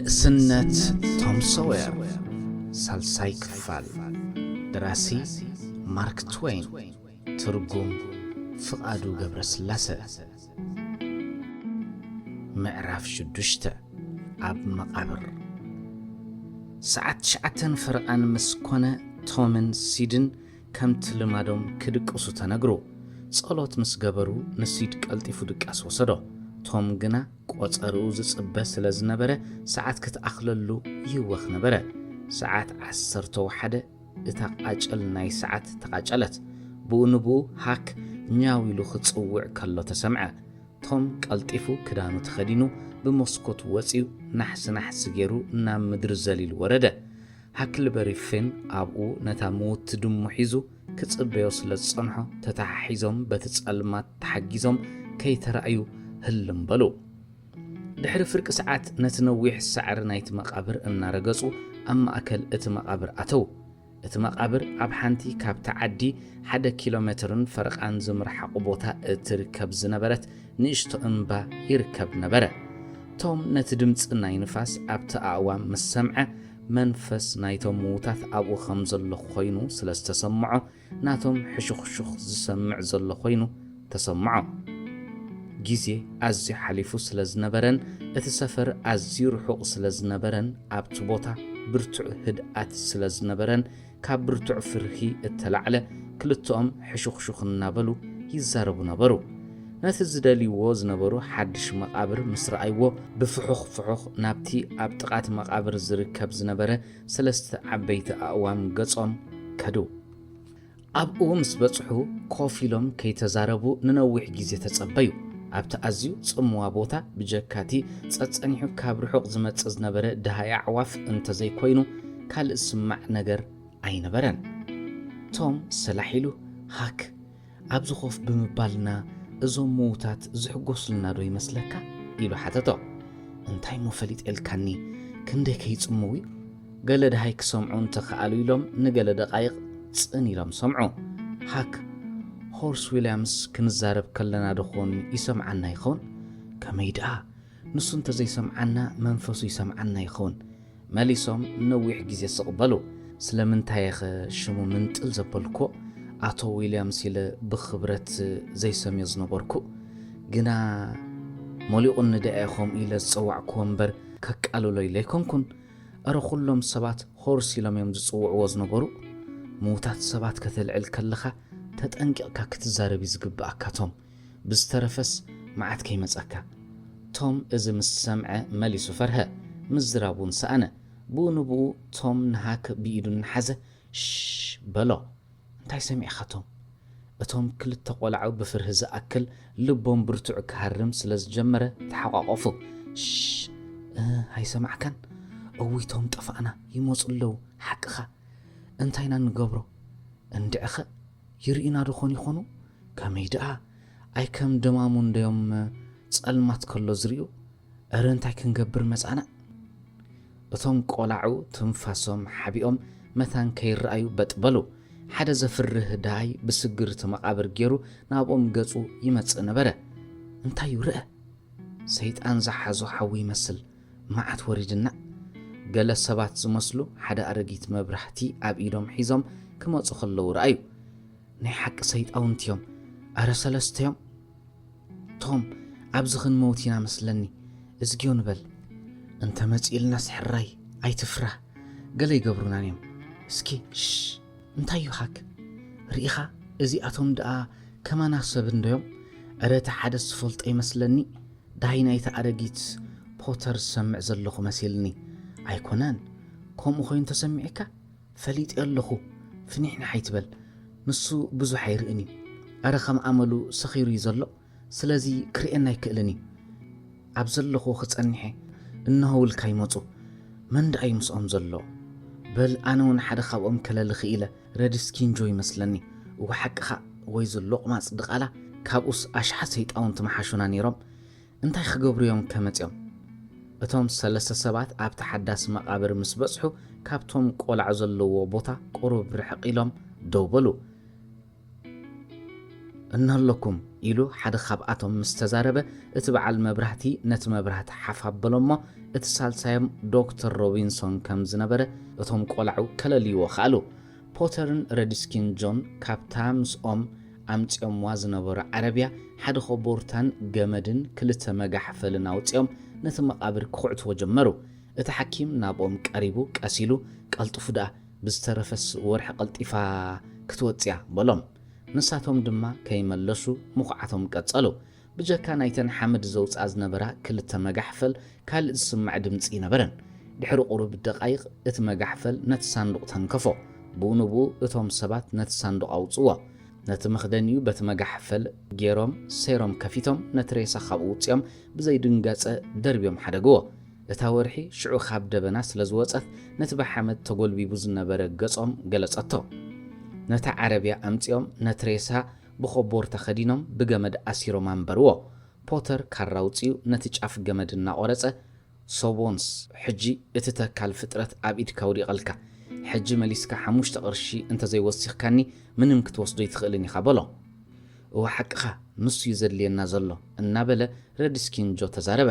ንእስነት ቶም ሶየር፣ ሳልሳይ ክፋል። ደራሲ ማርክ ትወይን። ትርጉም ፍቓዱ ገብረስላሰ። ምዕራፍ ሽዱሽተ። ኣብ መቓብር። ሰዓት ትሽዓተን ፈረቓን ምስ ኮነ፣ ቶምን ሲድን ከምቲ ልማዶም ክድቅሱ ተነግሩ። ጸሎት ምስ ገበሩ፣ ንሲድ ቀልጢፉ ድቃስ ወሰዶ። ቶም ግና ቆጸርኡ ዝጽበ ስለ ዝነበረ፣ ሰዓት ክትኣኽለሉ ይህወኽ ነበረ። ሰዓት ዓሰርተ ወሓደ፣ እታ ቃጭል ናይ ሰዓት ተቓጨለት። ብኡ ንብኡ ሃክ ኛው ኢሉ ክጽውዕ ከሎ ተሰምዐ። ቶም ቀልጢፉ ክዳኑ ተኸዲኑ ብመስኮት ወጺኡ ናሕሲ ናሕሲ ገይሩ ናብ ምድሪ ዘሊሉ ወረደ። ሃክልበሪ ፊን ኣብኡ ነታ ምውቲ ድሙ ሒዙ ክጽበዮ ስለ ዝጸንሖ፣ ተተሓሒዞም በቲ ጸልማት ተሓጊዞም ከይተራእዩ ህልም በሉ። ድሕሪ ፍርቂ ሰዓት ነቲ ነዊሕ ሳዕሪ ናይቲ መቓብር እናረገጹ ኣብ ማእከል እቲ መቓብር ኣተዉ። እቲ መቓብር ኣብ ሓንቲ ካብታ ዓዲ ሓደ ኪሎ ሜትርን ፈረቓን ዝምርሓቑ ቦታ እትርከብ ዝነበረት ንእሽቶ እምባ ይርከብ ነበረ። ቶም ነቲ ድምጺ ናይ ንፋስ ኣብቲ ኣእዋም ምስ ሰምዐ፣ መንፈስ ናይቶም ምዉታት ኣብኡ ከም ዘሎ ኮይኑ ስለ ዝተሰምዖ፣ ናቶም ሕሹኽሹኽ ዝሰምዕ ዘሎ ኮይኑ ተሰምዖ። ግዜ ኣዝዩ ሓሊፉ ስለ ዝነበረን እቲ ሰፈር ኣዝዩ ርሑቕ ስለ ዝነበረን፣ ኣብቲ ቦታ ብርቱዕ ህድኣት ስለ ዝነበረን፣ ካብ ብርቱዕ ፍርሂ እተላዕለ ክልተኦም ሕሹኽሹኽ እናበሉ ይዛረቡ ነበሩ። ነቲ ዝደልይዎ ዝነበሩ ሓድሽ መቓብር ምስ ረኣይዎ፣ ብፍሑኽ ፍሑኽ ናብቲ ኣብ ጥቓ እቲ መቓብር ዝርከብ ዝነበረ ሰለስተ ዓበይቲ ኣእዋም ገጾም ከዱ። ኣብኡ ምስ በጽሑ፣ ኮፍ ኢሎም ከይተዛረቡ ንነዊሕ ግዜ ተጸበዩ። ኣብቲ ኣዝዩ ጽምዋ ቦታ፣ ብጀካቲ ጸጸኒሑ ካብ ርሑቕ ዝመጽእ ዝነበረ ደሃይ ኣዕዋፍ እንተዘይኮይኑ፣ ካልእ ዝስማዕ ነገር ኣይነበረን። ቶም ሰላሕ ኢሉ፣ ሃክ፣ ኣብዚ ኮፍ ብምባልና እዞም ምዉታት ዝሕጎሱልና ዶ ይመስለካ? ኢሉ ሓተቶ። እንታይ እሞ ፈሊጠልካኒ፣ ክንደይ ከይጽምው እዩ። ገለ ደሃይ ክሰምዑ እንተኸኣሉ ኢሎም ንገለ ደቓይቕ ጽን ኢሎም ሰምዑ። ሃክ፣ ሆርስ ዊልያምስ ክንዛረብ ከለና ዶ ኾን ይሰምዓና ይኸውን? ከመይ ደኣ? ንሱ እንተዘይሰምዓና መንፈሱ ይሰምዓና ይኸውን። መሊሶም ነዊሕ ግዜ ስቕ በሉ። ስለምንታይ እየ ኸ ሽሙ ምንጥል ዘበልኩዎ? ኣቶ ዊልያምስ ኢለ ብኽብረት ዘይሰምዮ ዝነበርኩ። ግና ሞሊቑኒ ደኣ እየ ከምኡ ኢለ ዝጸዋዕኩዎ እምበር ከቃልሎ ኢለ ኣይኮንኩን። እረ ኩሎም ሰባት ሆርስ ኢሎም እዮም ዝጽውዕዎ ዝነበሩ። ምዉታት ሰባት ከተልዕል ከለኻ ተጠንቂቕካ ክትዛረብ እዩ ዝግብኣካ ቶም። ብዝተረፈስ መዓት ከይመጸካ። ቶም እዚ ምስ ሰምዐ መሊሱ ፈርሀ። ምዝራብ እውን ሰኣነ። ብኡ ንብኡ ቶም ንሃክ ብኢዱ እናሓዘ ሽሽ በሎ። እንታይ ሰሚዕኻ ቶም? እቶም ክልተ ቆላዑ ብፍርሂ ዝኣክል ልቦም ብርቱዕ ክሃርም ስለ ዝጀመረ ተሓቋቖፉ። ሽሽ፣ እ፣ ኣይሰማዕካን? እውይ ቶም ጠፋእና፣ ይመጹ ኣለዉ። ሓቅኻ። እንታይ ኢና እንገብሮ? እንድዕኸ ይርእዩና ዶ ኾን ይኾኑ? ከመይ ደኣ? ኣይ ከም ደማሙ እንደዮም ጸልማት ከሎ ዝርእዩ? እረ እንታይ ክንገብር መጻና? እቶም ቆላዑ ትንፋሶም ሓቢኦም መታን ከይረኣዩ በጥ በሉ። ሓደ ዘፍርህ ደሃይ ብስግር እቲ መቓብር ገይሩ ናብኦም ገጹ ይመጽእ ነበረ። እንታይ እዩ ርአ? ሰይጣን ዝሓዞ ሓዊ ይመስል። መዓት ወሪድና። ገለ ሰባት ዝመስሉ ሓደ ኣረጊት መብራህቲ ኣብ ኢዶም ሒዞም ክመጹ ከለዉ ረኣዩ። ናይ ሓቂ ሰይጣውንቲ እዮም። ኣረ ሰለስተ እዮም። ቶም፣ ኣብዚ ክንመውት ኢና መስለኒ። እዝግዮ ንበል። እንተ መጺኡልናስ ሕራይ፣ ኣይትፍራህ። ገለ ይገብሩናን እዮም። እስኪ፣ ሽሽ፣ እንታይ እዩ ሃክ? ርኢኻ? እዚኣቶም ደኣ ከማና ሰብ እንዶ እዮም። እረ እቲ ሓደስ ዝፈልጦ ይመስለኒ። ዳይ ናይቲ ኣረጊት ፖተር ዝሰምዕ ዘለኹ መሲልኒ። ኣይኮነን። ከምኡ ኮይኑ ተሰሚዑካ? ፈሊጠ ኣለኹ። ፍኒሕንሕ ኣይትበል። ንሱ ብዙሕ ኣይርእን እዩ። ኣረ ከም ኣመሉ ሰኺሩ እዩ ዘሎ። ስለዚ ክርእየና ኣይክእልን እዩ። ኣብ ዘለኹዎ ክጸንሐ እነሆ ውልካ ይመጹ። መን ደኣ እዩ ምስኦም ዘሎ? በል ኣነ እውን ሓደ ካብኦም ከለሊ ክኢለ። ረድስኪንጆ ይመስለኒ። እወ ሓቅኻ። ወይ ዝሎቕማጽ ድቓላ። ካብኡስ ኣሽሓት ሰይጣውንቲ ምሓሹና ነይሮም። እንታይ ክገብሩ እዮም ከመጺኦም? እቶም ሰለስተ ሰባት ኣብቲ ሓዳስ መቓብር ምስ በጽሑ፣ ካብቶም ቆላዑ ዘለዎ ቦታ ቁሩብ ርሕቕ ኢሎም ደው በሉ። እናለኩም ኢሉ ሓደ ካብኣቶም ምስ ተዛረበ፣ እቲ በዓል መብራህቲ ነቲ መብራህቲ ሓፍ ኣበሎ እሞ፣ እቲ ሳልሳዮም ዶክተር ሮቢንሶን ከም ዝነበረ እቶም ቆላዑ ከለልይዎ ከኣሉ። ፖተርን ረድስኪን ጆን ካብታ ምስኦም ኣምጺኦምዋ ዝነበሩ ዓረብያ ሓደ ኮቦርታን ገመድን ክልተ መጋሕፈልን ኣውጺኦም ነቲ መቓብር ክኹዕትዎ ጀመሩ። እቲ ሓኪም ናብኦም ቀሪቡ ቀስ ኢሉ፣ "ቀልጥፉ ደኣ፣ ብዝተረፈስ ወርሒ ቀልጢፋ ክትወጽያ" በሎም። ንሳቶም ድማ ከይመለሱ ምኹዓቶም ቀጸሉ። ብጀካ ናይተን ሓመድ ዘውጽኣ ዝነበራ ክልተ መጋሕፈል ካልእ ዝስማዕ ድምጺ ኣይነበረን። ድሕሪ ቁሩብ ደቓይቕ እቲ መጋሕፈል ነቲ ሳንዱቕ ተንከፎ። ብኡ ንብኡ እቶም ሰባት ነቲ ሳንዱቕ ኣውጽዎ። ነቲ መኽደኒኡ በቲ መጋሕፈል ገይሮም ሰይሮም ከፊቶም ነቲ ሬሳ ካብኡ ውጽኦም ብዘይ ድንጋጸ ደርብዮም ሓደግዎ። እታ ወርሒ ሽዑ ካብ ደበና ስለ ዝወጸት ነቲ ብሓመድ ተጎልቢቡ ዝነበረ ገጾም ገለጸቶ። ነታ ዓረብያ ኣምጺኦም ነቲ ሬሳ ብኾቦርታ ከዲኖም ብገመድ ኣሲሮም ኣንበርዎ። ፖተር ካራ ኣውጺኡ ነቲ ጫፍ ገመድ እናቖረጸ፣ "ሶቦንስ፣ ሕጂ እቲ ተካል ፍጥረት ኣብ ኢድካ ወዲቐልካ። ሕጂ መሊስካ ሓሙሽተ ቅርሺ እንተዘይወሲኽካኒ ምንም ክትወስዶ ኣይትኽእልን ኢኻ" በሎ። "እወ ሓቅኻ፣ ንሱ እዩ ዘድልየና ዘሎ" እናበለ ረድስኪን ጆ ተዛረበ።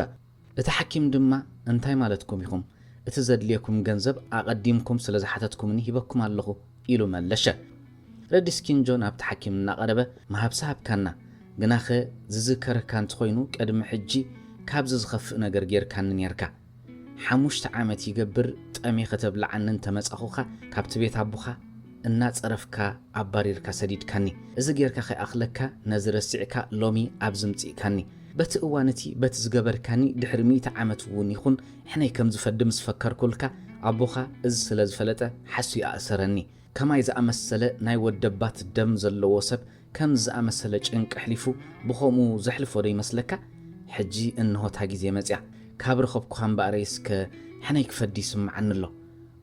እቲ ሓኪም ድማ፣ "እንታይ ማለትኩም ኢኹም? እቲ ዘድልየኩም ገንዘብ ኣቐዲምኩም ስለ ዝሓተትኩምኒ ሂበኩም ኣለኹ" ኢሉ መለሸ። ረድስኪን ጆ ናብቲ ሓኪም እናቐረበ፣ "መሃብሲ ሃብካና፣ ግናኸ ዝዝከረካ እንተኾይኑ ቅድሚ ሕጂ ካብዚ ዝኸፍእ ነገር ጌርካኒ ኔርካ። ሓሙሽተ ዓመት ይገብር ጠሜ ከተብልዓኒ እንተመጻኹኻ ካብቲ ቤት ኣቦኻ እናጸረፍካ ኣባሪርካ ሰዲድካኒ። እዚ ጌርካ ከይኣኽለካ ነዚ ረሲዕካ ሎሚ ኣብዚ ምጺእካኒ። በቲ እዋን እቲ በቲ ዝገበርካኒ ድሕሪ ሚእቲ ዓመት እውን ይኹን ሕነይ ከም ዝፈዲ ምስ ፈከርኩልካ ኣቦኻ እዚ ስለ ዝፈለጠ ሓስዩ ኣእሰረኒ። ከማይ ዝኣመሰለ ናይ ወደባት ደም ዘለዎ ሰብ ከምዚ ዝኣመሰለ ጭንቂ ኣሕሊፉ ብኸምኡ ዘሕልፎ ዶ ይመስለካ? ሕጂ እንሆ እታ ግዜ መጺኣ። ካብ ረኸብኩኻ እምበኣረይ እስከ ሕነይ ክፈዲ ይስምዓኒ ኣሎ"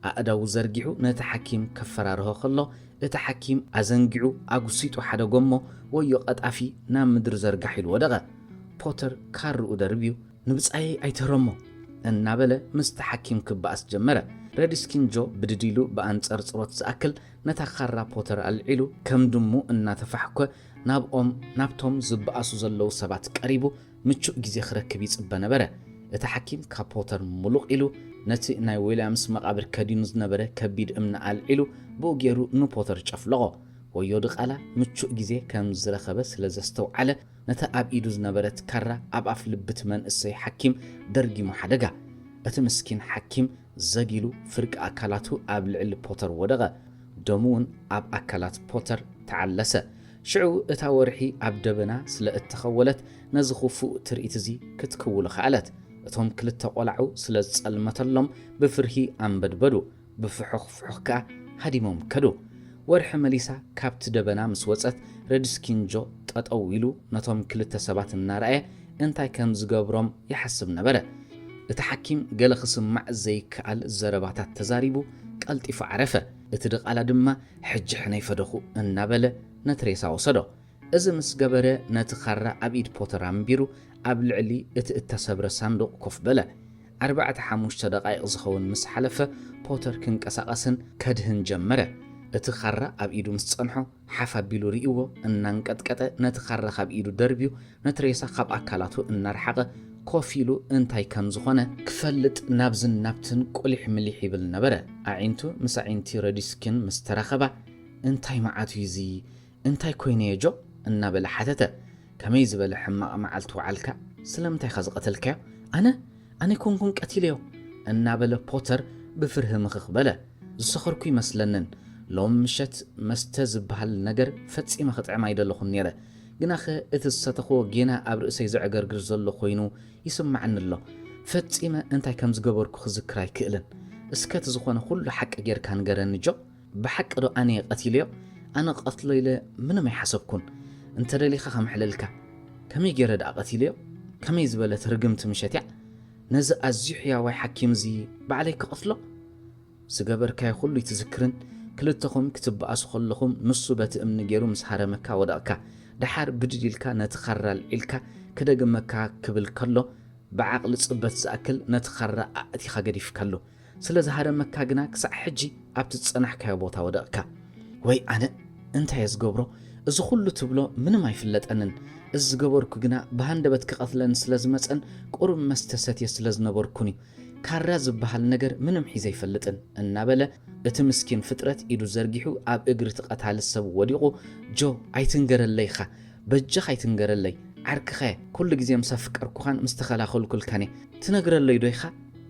ኣእዳዉ ዘርጊሑ ነቲ ሓኪም ከፈራርሆ ከሎ፣ እቲ ሓኪም ኣዘንጊዑ ኣጉሲጡ ሓደጎ እሞ፣ "ወዮ ቀጣፊ" ናብ ምድሪ ዘርጋሕ ኢሉ ወደቐ። ፖተር ካርኡ ደርብዩ፣ "ንብጻየይ ኣይትህረሞ" እናበለ ምስቲ ሓኪም ክበኣስ ጀመረ። ረድስኪን ጆ ብድድ ኢሉ ብኣንጸርጽሮት ዝኣክል ነታ ካራ ፖተር ኣልዒሉ፣ ከም ድሙ እናተፋሕኮ ናብኦም፣ ናብቶም ዝበኣሱ ዘለዉ ሰባት ቀሪቡ፣ ምቹእ ግዜ ክረክብ ይጽበ ነበረ። እቲ ሓኪም ካብ ፖተር ሙሉቕ ኢሉ ነቲ ናይ ዊልያምስ መቓብር ከዲኑ ዝነበረ ከቢድ እምኒ ኣልዒሉ ብኡ ገይሩ ንፖተር ጨፍለቖ። ወዮ ድቓላ ምቹእ ግዜ ከም ዝረኸበ ስለ ዘስተውዓለ፣ ነታ ኣብ ኢዱ ዝነበረት ካራ ኣብ ኣፍ ልቢ እቲ መንእሰይ ሓኪም ደርጊሙ ሓደጋ። እቲ ምስኪን ሓኪም ዘጊሉ ፍርቂ ኣካላቱ ኣብ ልዕሊ ፖተር ወደቐ። ደሙ እውን ኣብ ኣካላት ፖተር ተዓለሰ። ሽዑ እታ ወርሒ ኣብ ደበና ስለ እተኸወለት ነዚ ክፉእ ትርኢት እዚ ክትክውሎ ከኣለት። እቶም ክልተ ቆላዑ ስለ ዝጸልመተሎም ብፍርሂ ኣንበድበዱ፣ ብፍሑኽ ፍሑኽ ከኣ ሃዲሞም ከዱ። ወርሒ መሊሳ ካብቲ ደበና ምስ ወጸት ረድስኪን ጆ ጠጠው ኢሉ ነቶም ክልተ ሰባት እናረኣየ እንታይ ከም ዝገብሮም ይሓስብ ነበረ። እቲ ሓኪም ገለ ክስማዕ ዘይከኣል ዘረባታት ተዛሪቡ ቀልጢፉ ዓረፈ። እቲ ድቓላ ድማ ሕጂ ሕነይ ፈደኹ እናበለ ነቲ ሬሳ ወሰዶ። እዚ ምስ ገበረ ነቲ ካራ ኣብ ኢድ ፖተር ኣንቢሩ ኣብ ልዕሊ እቲ እተሰብረ ሳንዱቕ ኮፍ በለ። ኣርባዕተ ሓሙሽተ ደቓይቕ ዝኸውን ምስ ሓለፈ ፖተር ክንቀሳቐስን ከድህን ጀመረ። እቲ ካራ ኣብ ኢዱ ምስ ጸንሖ ሓፍ ኣቢሉ ርእይዎ እናንቀጥቀጠ ነቲ ካራ ካብ ኢዱ ደርብዩ ነቲ ሬሳ ካብ ኣካላቱ እናርሓቐ ኮፍ ኢሉ እንታይ ከም ዝኾነ ክፈልጥ ናብዝን ናብትን ቁሊሕ ምሊሕ ይብል ነበረ። ኣዒንቱ ምስ ኣዒንቲ ረዲስኪን ምስ ተራኸባ፣ "እንታይ መዓት እዩ እዚ? እንታይ ኮይነ እየ ጆ?" እናበለ ሓተተ። "ከመይ ዝበለ ሕማቕ መዓልቲ ወዓልካ? ስለምንታይ ኢኻ ዝቐተልካዮ?" "ኣነ? ኣነ ኣይኮንኩን ቀቲለዮ" እናበለ ፖተር ብፍርሂ ምኽኽ በለ። "ዝሰኸርኩ ይመስለንን። ሎም ምሸት መስተ ዝበሃል ነገር ፈጺመ ክጥዕም ኣይደለኹን ነይረ። ግናኸ እቲ ዝሰተኽዎ ጌና ኣብ ርእሰይ ዘዕገርግር ዘሎ ኮይኑ ይስምዓኒ ኣሎ። ፈጺመ እንታይ ከም ዝገበርኩ ክዝክር ኣይክእልን። እስከ እቲ ዝኾነ ኩሉ ሓቂ ጌርካ ንገረኒ ጆ። ብሓቂ ዶ ኣነ እየ ቀቲለዮ? ኣነ ክቐትሎ ኢለ ምንም ኣይሓሰብኩን። እንተ ደሊኻ ከምሕለልካ። ከመይ ገይረ ደኣ ቀቲለዮ? ከመይ ዝበለት ርግምቲ ምሸት እያ። ነዚ ኣዝዩ ሕያዋይ ሓኪም እዚ ባዕለይ ክቐትሎ?" "ዝገበርካዮ ኩሉ ኣይትዝክርን? ክልተኹም ክትበኣሱ ከለኹም ንሱ በቲ እምኒ ገይሩ ምስ ሃረመካ ወደቕካ። ደሓር ብድድ ኢልካ ነቲ ካራ ኣልዒልካ ክደግመካ ክብል ከሎ ብዓቕሊ ጽበት ዝኣክል ነቲ ካራ ኣእቲኻ ገዲፍካሉ። ስለ ዝሃረመካ ግና ክሳዕ ሕጂ ኣብቲ ዝጸናሕካዮ ቦታ ወደቕካ።" "ወይ ኣነ!" እንታይ እየ ዝገብሮ? እዚ ኩሉ ትብሎ ምንም ኣይፍለጠንን። እዚ ዝገበርኩ ግና ብሃንደበት ክቐትለኒ ስለ ዝመጸን ቁሩብ መስተ ሰትየ ስለ ዝነበርኩን እዩ። ካራ ዝበሃል ነገር ምንም ሒዘ ኣይፈልጥን እናበለ እቲ ምስኪን ፍጥረት ኢዱ ዘርጊሑ ኣብ እግሪ እቲ ቀታሊ ሰብ ወዲቑ፣ ጆ ኣይትንገረለይ ኢኻ፣ በጃኻ ኣይትንገረለይ፣ ዓርክኻ እየ፣ ኩሉ ግዜ ምስ ኣፍቀርኩኻን ምስ ተኸላኸልኩልካን እየ፣ ትነግረለይ ዶ ኢኻ?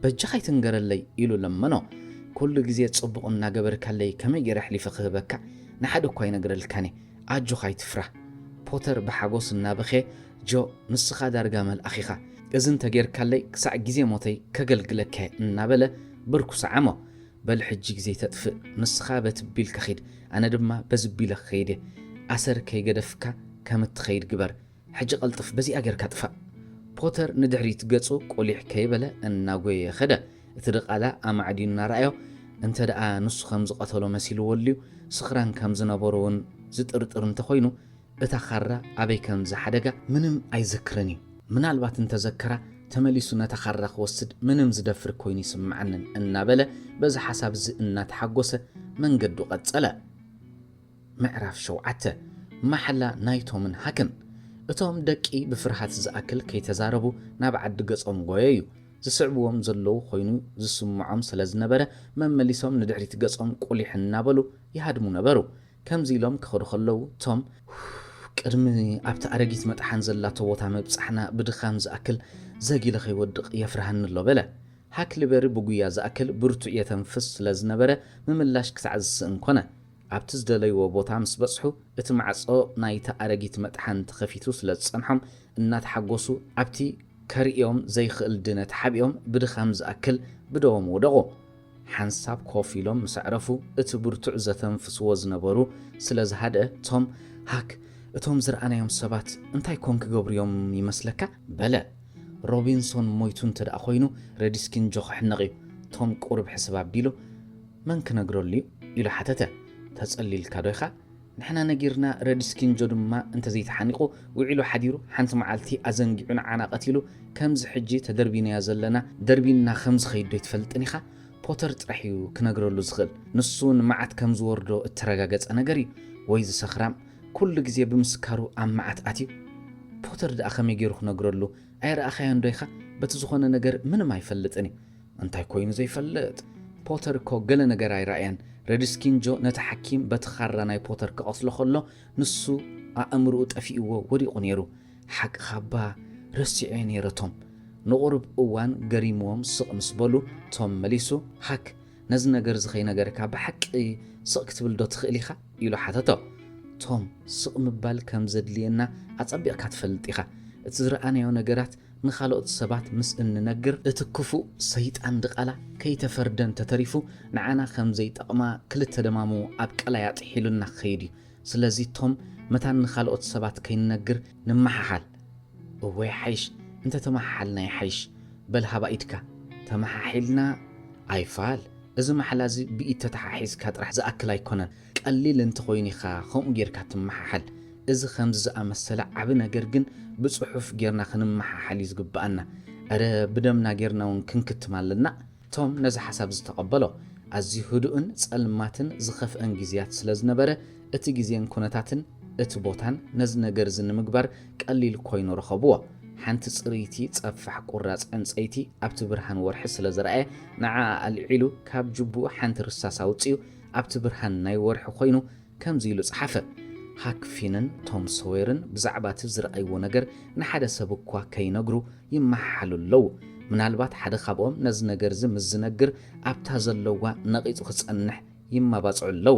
በጃኻ ኣይትንገረለይ ኢሉ ለመኖ። ኩሉ ግዜ ጽቡቕ እናገበርካለይ ከመይ ገይረ ኣሕሊፈ ክህበካ? ንሓደ እኳ ኣይነግረልካን እየ። ኣጆኻ ኣይትፍራህ። ፖተር ብሓጎስ እናበኸየ፣ ጆ ንስኻ ዳርጋ መልኣኽ ኢኻ። እዚ እንተጌርካለይ ክሳዕ ግዜ ሞተይ ከገልግለካ እየ እናበለ ብርኩ ሰዓሞ። በል ሕጂ ግዜ ተጥፍእ፣ ንስኻ በቲ ቢልካ ኺድ፣ ኣነ ድማ በዚ ቢለ ክኸይድ እየ። ኣሰር ከይገደፍካ ከም እትኸይድ ግበር። ሕጂ ቀልጥፍ፣ በዚኣ ጌርካ ጥፋእ። ፖተር ንድሕሪት ገጹ ቁሊሕ ከይበለ እናጎየ ኸደ። እቲ ድቓላ ኣማዕድዩ እናረኣዮ፣ እንተ ደኣ ንሱ ከም ዝቐተሎ መሲልዎ ኣልዩ፣ ስኽራን ከም ዝነበሮ እውን ዝጥርጥር እንተኾይኑ፣ እታ ኻራ ኣበይ ከም ዝሓደጋ ምንም ኣይዝክርን እዩ። ምናልባት እንተዘከራ፣ ተመሊሱ ነታ ኻራ ክወስድ ምንም ዝደፍር ኮይኑ ይስምዓንን እናበለ፣ በዚ ሓሳብ እዚ እናተሓጎሰ መንገዱ ቀጸለ። ምዕራፍ ሸውዓተ። ማሕላ ናይ ቶምን ሃክን። እቶም ደቂ ብፍርሃት ዝኣክል ከይተዛረቡ ናብ ዓዲ ገጾም ጎየዩ። ዝስዕብዎም ዘለዉ ኮይኑ ዝስምዖም ስለ ዝነበረ፣ መመሊሶም ንድሕሪት ገጾም ቁሊሕ እናበሉ ይሃድሙ ነበሩ። ከምዚ ኢሎም ክኸዱ ከለዉ፣ ቶም፣ "ቅድሚ ኣብቲ ኣረጊት መጥሓን ዘላቶ ቦታ ምብጻሕና ብድኻም ዝኣክል ዘጊለ ከይወድቕ የፍርሃኒ ኣሎ" በለ። ሃክሊበሪ ብጉያ ዝኣክል ብርቱዕ የተንፍስ ስለ ዝነበረ፣ ምምላሽ ክሳዕ ዝስእን ኮነ። ኣብቲ ዝደለይዎ ቦታ ምስ በጽሑ፣ እቲ ማዕጾ ናይታ ኣረጊት መጥሓን ተኸፊቱ ስለ ዝጸንሖም፣ እናተሓጎሱ ኣብቲ ከርእዮም ዘይክእል ድነ ተሓቢኦም ብድኻም ዝኣክል ብደዎም ወደቑ። ሓንሳብ ኮፍ ኢሎም ምስ ኣዕረፉ፣ እቲ ብርቱዕ ዘተንፍስዎ ዝነበሩ ስለ ዝሃድአ፣ ቶም፣ "ሃክ፣ እቶም ዝረኣናዮም ሰባት እንታይ ኮን ክገብሩ እዮም ይመስለካ?" በለ። "ሮቢንሶን ሞይቱ እንተ ደኣ ኮይኑ፣ ረዲስኪን ጆ ክሕነቕ እዩ። ቶም ቁሩብ ሕስብ ኣቢሉ፣ 'መን ክነግረሉ እዩ?' ኢሉ ሓተተ። 'ተጸሊልካ ዶ ኢኻ?' 'ንሕና ነጊርና፣ ረዲስኪን ጆ ድማ እንተ ዘይተሓኒቑ፣ ውዒሉ ሓዲሩ፣ ሓንቲ መዓልቲ ኣዘንጊዑ ንዓና ቀቲሉ፣ ከምዚ ሕጂ ተደርቢናዮ ዘለና፣ ደርቢንና ከም ዝኸይድ ዶ ኣይትፈልጥን ኢኻ? ፖተር ጥራሕ እዩ ክነግረሉ ዝኽእል። ንሱ እውን መዓት ከም ዝወርዶ እተረጋገጸ ነገር እዩ። ወይ እዚ ሰኽራም፣ ኩሉ ግዜ ብምስካሩ ኣብ መዓት ኣትዩ። ፖተር ደኣ ከመይ ገይሩ ክነግረሉ? ኣይረኣኻዮን ዶ ኢኻ? በቲ ዝኾነ ነገር ምንም ኣይፈልጥን እዩ። እንታይ ኮይኑ ዘይፈልጥ? ፖተር እኮ ገለ ነገር ኣይረኣየን። ረዲስኪን ጆ ነቲ ሓኪም በቲ ኻራ ናይ ፖተር ክቐትሎ ከሎ፣ ንሱ ኣእምርኡ ጠፊእዎ ወዲቑ ነይሩ። ሓቅኻ እባ ረሲዐዮ ነይረ ቶም። ንቑሩብ እዋን ገሪምዎም ስቕ ምስ በሉ፣ ቶም መሊሱ፣ ሃክ፣ ነዚ ነገር እዚ ከይነገርካ ብሓቂ ስቕ ክትብል ዶ ትኽእል ኢኻ? ኢሉ ሓተቶ። ቶም፣ ስቕ ምባል ከም ዘድልየና ኣጸቢቕካ ትፈልጥ ኢኻ። እቲ ዝረኣናዮ ነገራት ንኻልኦት ሰባት ምስ እንነግር፣ እቲ ክፉእ ሰይጣን ድቓላ ከይተፈርደ እንተተሪፉ፣ ንዓና ከም ዘይጠቕማ ክልተ ደማሙ ኣብ ቀላይ ኣጥሒሉና ክኸይድ እዩ። ስለዚ ቶም፣ መታን ንኻልኦት ሰባት ከይንነግር ንመሓሓል። እወ ይሓይሽ፣ እንተ ተመሓሓልና ይሓይሽ። በል ሃባ ኢድካ። ተመሓሒልና ኣይፋል። እዚ ማሕላ እዚ ብኢድ ተተሓሒዝካ ጥራሕ ዝኣክል ኣይኮነን። ቀሊል እንተኾይኑ ኢኻ ከምኡ ጌርካ ትመሓሓል። እዚ ከምዚ ዝኣመሰለ ዓቢ ነገር ግን ብጽሑፍ ጌርና ክንመሓሓል እዩ ዝግብኣና። እረ ብደምና ጌርና እውን ክንክትም ኣለና። ቶም ነዚ ሓሳብ ዝተቐበሎ። ኣዝዩ ህዱእን ጸልማትን ዝኸፍአን ግዜያት ስለ ዝነበረ፣ እቲ ግዜን ኩነታትን እቲ ቦታን ነዚ ነገር እዚ ንምግባር ቀሊል ኮይኑ ረኸብዎ። ሓንቲ ጽርይቲ ጸፋሕ ቁራጽ ዕንጸይቲ ኣብቲ ብርሃን ወርሒ ስለ ዝረኣየ፣ ንዓኣ ኣልዒሉ ካብ ጅቡኡ ሓንቲ ርሳስ ኣውጺኡ ኣብቲ ብርሃን ናይ ወርሒ ኮይኑ ከምዚ ኢሉ ጸሓፈ። ሃክፊንን ቶም ሶዌርን ብዛዕባ እቲ ዝረኣይዎ ነገር ንሓደ ሰብ እኳ ከይነግሩ ይመሓሓሉ ኣለዉ። ምናልባት ሓደ ካብኦም ነዚ ነገር እዚ ምስ ዝነግር ኣብታ ዘለዋ ነቒጹ ክጸንሕ ይመባጽዑ ኣለዉ።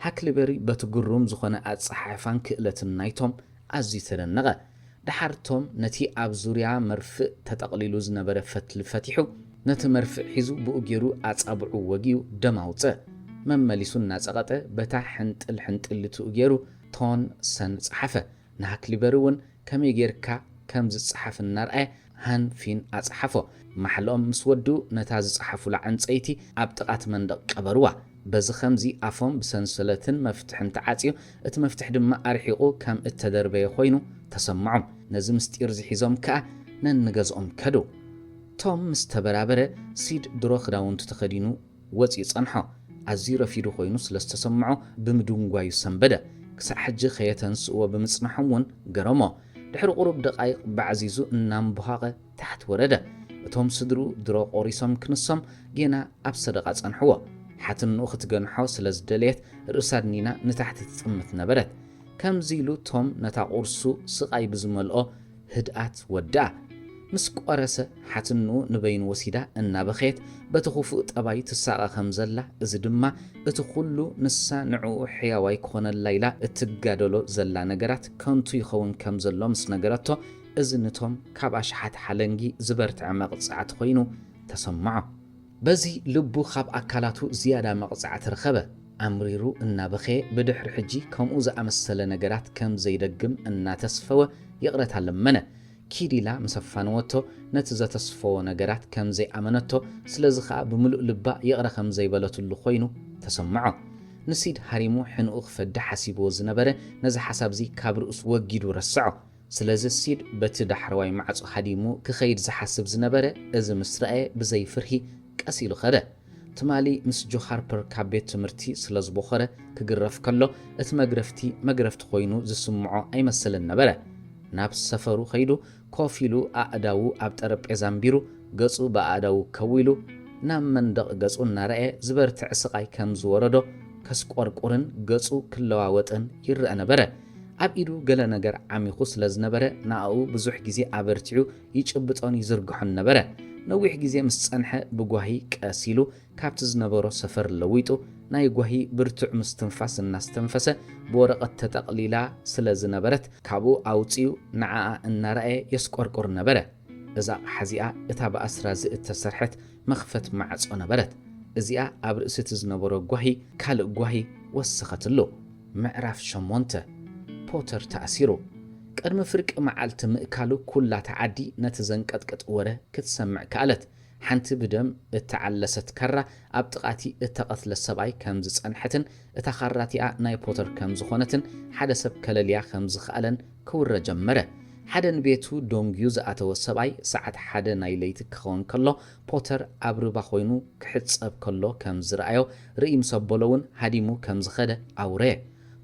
ሃክሊበሪ በቲ ግሩም ዝኾነ ኣጸሓሕፋን ክእለትን ናይ ቶም ኣዝዩ ተደነቐ። ደሓር ቶም ነቲ ኣብ ዙርያ መርፍእ ተጠቕሊሉ ዝነበረ ፈትሊ ፈቲሑ፣ ነቲ መርፍእ ሒዙ ብኡ ገይሩ ኣጻብዑ ወጊኡ ደም ኣውጽእ። መመሊሱ እናጸቐጠ በታ ሕንጥል ሕንጥሊትኡ ገይሩ ቶን ሰን ጸሓፈ። ንሃክሊበሪ እውን ከመይ ጌርካ ከም ዝጸሓፍ እናርኣየ ሃን ፊን ኣጸሓፎ። ማሕልኦም ምስ ወድኡ ነታ ዝጸሓፉላ ዕንጸይቲ ኣብ ጥቓ እቲ መንደቕ ቀበርዋ። በዚ ኸምዚ ኣፎም ብሰንሰለትን መፍትሕን ተዓጽዩ፣ እቲ መፍትሕ ድማ ኣርሒቑ ከም እተደርበየ ኾይኑ ተሰምዖም። ነዚ ምስጢር እዚ ሒዞም ከኣ ነንገዝኦም ከዱ። ቶም ምስ ተበራበረ፣ ሲድ ድሮ ክዳውንቱ ተኸዲኑ ወጺኡ ጸንሖ። ኣዝዩ ረፊዱ ኾይኑ ስለ ዝተሰምዖ ብምድንጓዩ ሰንበደ። ክሳዕ ሕጂ ከየተንስእዎ ብምጽናሖም እውን ገረሞ። ድሕሪ ቁሩብ ደቓይቕ ባዕዚዙ እናምቡሃቐ ታሕት ወረደ። እቶም ስድርኡ ድሮ ቆሪሶም ክንሶም ጌና ኣብ ሰደቓ ጸንሕዎ። ሓትንኡ ክትገንሖ ስለ ዝደለየት ርእሳ ኣድኒና ንታሕቲ ትጥምት ነበረት። ከምዚ ኢሉ ቶም ነታ ቁርሱ ስቓይ ብዝመልኦ ህድኣት ወድኣ። ምስ ቆረሰ ሓትንኡ ንበይኑ ወሲዳ እናበኸየት በቲ ክፉእ ጠባይ ትሳቐ ከም ዘላ፣ እዚ ድማ እቲ ኩሉ ንሳ ንዕኡ ሕያዋይ ክኾነላ ኢላ እትጋደሎ ዘላ ነገራት ከንቱ ይኸውን ከም ዘሎ ምስ ነገረቶ፣ እዚ ንቶም ካብ ኣሽሓት ሓለንጊ ዝበርትዐ መቕጻዕቲ ኮይኑ ተሰምዖ። በዚ ልቡ ካብ ኣካላቱ ዝያዳ መቕጻዕቲ ረኸበ። ኣምሪሩ እናበኸየ ብድሕሪ ሕጂ ከምኡ ዝኣመሰለ ነገራት ከም ዘይደግም እናተስፈወ ይቕረታ ለመነ። ኪድ ኢላ ምስ ኣፋነወቶ ነቲ ዘተስፈዎ ነገራት ከም ዘይኣመነቶ፣ ስለዚ ኸኣ ብምሉእ ልባ ይቕረ ከም ዘይበለትሉ ኮይኑ ተሰምዖ። ንሲድ ሃሪሙ ሕንኡ ክፈዲ ሓሲብዎ ዝነበረ ነዚ ሓሳብዚ ካብ ርእሱ ወጊዱ ረስዖ። ስለዚ ሲድ በቲ ዳሕረዋይ ማዕጾ ሃዲሙ ክኸይድ ዝሓስብ ዝነበረ እዚ ምስ ረኣየ ብዘይ ፍርሂ ቀስ ኢሉ ኸደ። ትማሊ ምስ ጆ ሃርፐር ካብ ቤት ትምህርቲ ስለ ዝቦኸረ ክግረፍ ከሎ እቲ መግረፍቲ መግረፍቲ ኮይኑ ዝስምዖ ኣይመስልን ነበረ። ናብ ሰፈሩ ኸይዱ ኮፍ ኢሉ ኣእዳዉ ኣብ ጠረጴዛ ኣንቢሩ ገጹ ብኣእዳዉ ከዊሉ ናብ መንደቕ ገጹ እናረኣየ ዝበርትዕ ስቓይ ከም ዝወረዶ ከስቆርቁርን ገጹ ክለዋወጥን ይረአ ነበረ። ኣብ ኢዱ ገለ ነገር ዓሚኹ ስለ ዝነበረ ንኣኡ ብዙሕ ግዜ ኣበርቲዑ ይጭብጦን ይዝርግሖን ነበረ። ነዊሕ ግዜ ምስ ጸንሐ ብጓሂ ቀስ ኢሉ ካብቲ ዝነበሮ ሰፈር ለዊጡ ናይ ጓሂ ብርቱዕ ምስትንፋስ እናስተንፈሰ ብወረቐት ተጠቕሊላ ስለ ዝነበረት ካብኡ ኣውጺኡ ንዓኣ እናረኣየ የስቆርቁር ነበረ። እዛ ኣቕሓ እዚኣ እታ ብኣስራዚ እተሰርሐት መኽፈት ማዕጾ ነበረት። እዚኣ ኣብ ርእሲ እቲ ዝነበሮ ጓሂ ካልእ ጓሂ ወሰኸትሉ። ምዕራፍ ሸሞንተ። ፖተር ተኣሲሩ። ቅድሚ ፍርቂ መዓልቲ ምእካሉ ኩላ እታ ዓዲ ነቲ ዘንቀጥቅጥ ወረ ክትሰምዕ ከኣለት። ሓንቲ ብደም እተዓለሰት ካራ ኣብ ጥቓቲ እተቐትለ ሰብኣይ ከም ዝጸንሐትን እታ ካራ እቲኣ ናይ ፖተር ከም ዝኾነትን ሓደ ሰብ ከለልያ ከም ዝኸኣለን ክውረ ጀመረ። ሓደ ንቤቱ ደንጉዩ ዝኣተወ ሰብኣይ ሰዓት ሓደ ናይ ለይቲ ክኸውን ከሎ ፖተር ኣብ ርባ ኮይኑ ክሕጸብ ከሎ ከም ዝረኣዮ ርእይ ምስ ኣበሎ እውን ሃዲሙ ከም ዝኸደ ኣውረየ።